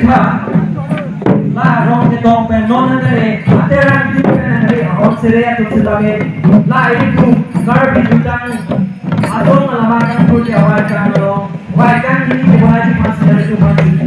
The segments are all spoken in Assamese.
Tha la rong ke tong pen non na re aterang tu pen na re ahon sere tu silame la itu Karbi jutang atong lama kan pun ya wai kan lo wai kan ini ke bawah pas dari tu pas itu.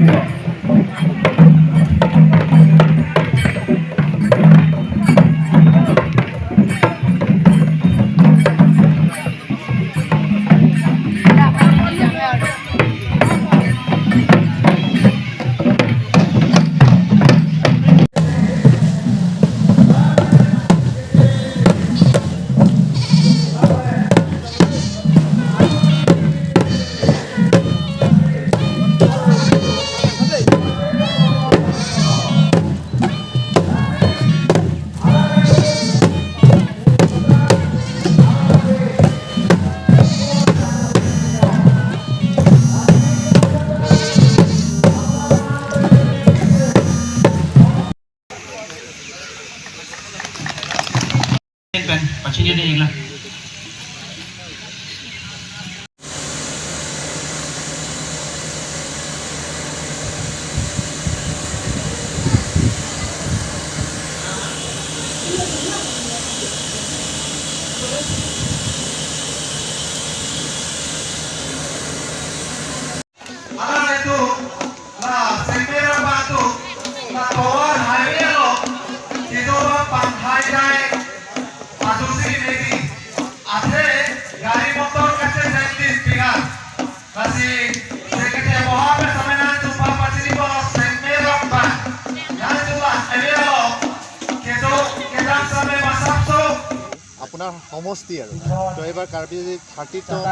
আপোনাৰ সমষ্টি আৰু তো এইবাৰ কাৰ্বি 30তম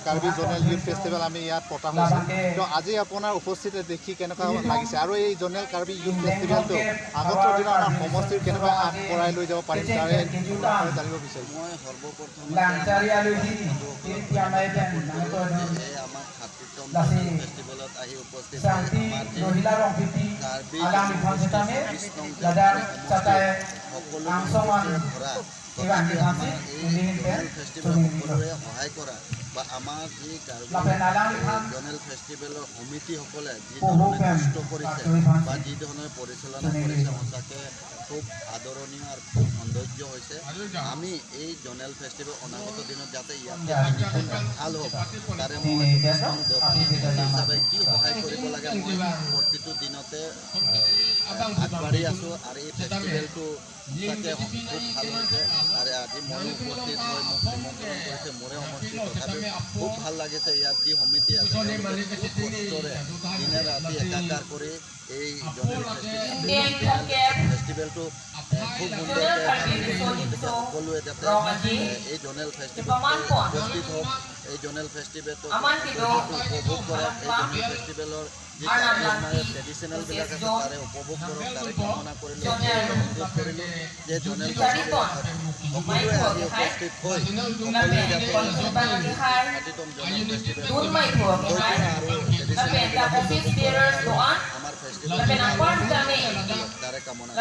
কাৰ্বি জ'নেল ইউথ ফেষ্টিভেল আমি ইয়াত পতা হৈছে। তো আজি আপোনাৰ উপস্থিতি দেখি কেনেকুৱা লাগিছে আৰু এই জ'নেল কাৰ্বি ইউথ ফেষ্টিভেলটো আগন্তুক দিনত আমাৰ সমষ্টিৰ কেনেকুৱা আগবঢ়াই লৈ যাব পাৰিম তাৰে জানিব বিচাৰিছোঁ। মই সৰ্বপ্ৰথমে আমাৰ 30তম ফেষ্টিভেলত আহি উপস্থিত আমাৰ কাৰ্বি সকলো ভৰা তথাপি আমাৰ এই জ'নেল ফেষ্টিভেল সকলোৱে সহায় কৰা বা আমাৰ যি কাৰ্বি জ'নেল ফেষ্টিভেলৰ সমিতিসকলে যি ধৰণে কষ্ট কৰিছে বা যি ধৰণে পৰিচালনা কৰিছে সঁচাকৈ খুব আদৰণীয় আৰু খুব সৌন্দৰ্য হৈছে। আমি এই জ'নেল ফেষ্টিভেল অনাগত দিনত যাতে ইয়াতে ভাল হওক তাৰে মই হিচাপে কি সহায় কৰিব লাগে মই প্ৰতিটো দিনতে আগবাঢ়ি আছোঁ আৰু এই ফেষ্টিভেলটো সঁচাকৈ খুব ভাল হৈছে আৰু আজি ময়ো উপস্থিত হৈ মোক নিমন্ত্ৰণ কৰিছে মোৰে সমষ্টি, তথাপিও খুব ভাল লাগিছে। ইয়াত যি সমিতি আছে খুব কষ্টৰে দিনে ৰাতি একাকাৰ কৰি এই জ'নেল ফেষ্টিভেলটো খুব সুন্দৰকৈ পালন কৰিছে। গতিকে সকলোৱে যাতে এই জ'নেল ফেষ্টিভেলটো উপস্থিত হওক, এই জ'নেল ফেষ্টিভেলটো উপভোগ কৰক, এই জ'নেল ফেষ্টিভেলৰ যি আমাৰ ট্ৰেডিশ্যনেলবিলাক আছে তাৰে উপভোগ কৰক, তাৰে কামনা কৰিলোঁ, অনুৰোধ কৰিলোঁ যে জ'নেল ফেষ্টিভেল সকলোৱে আহি উপস্থিত হৈ সকলোৱে যাতে 30তম জ'নেল ফেষ্টিভেল আৰু ট্ৰেডিশ্যনেলবিলাক উপভোগ কৰক আৰু আমাৰ ফেষ্টিভেল তাৰে কামনা।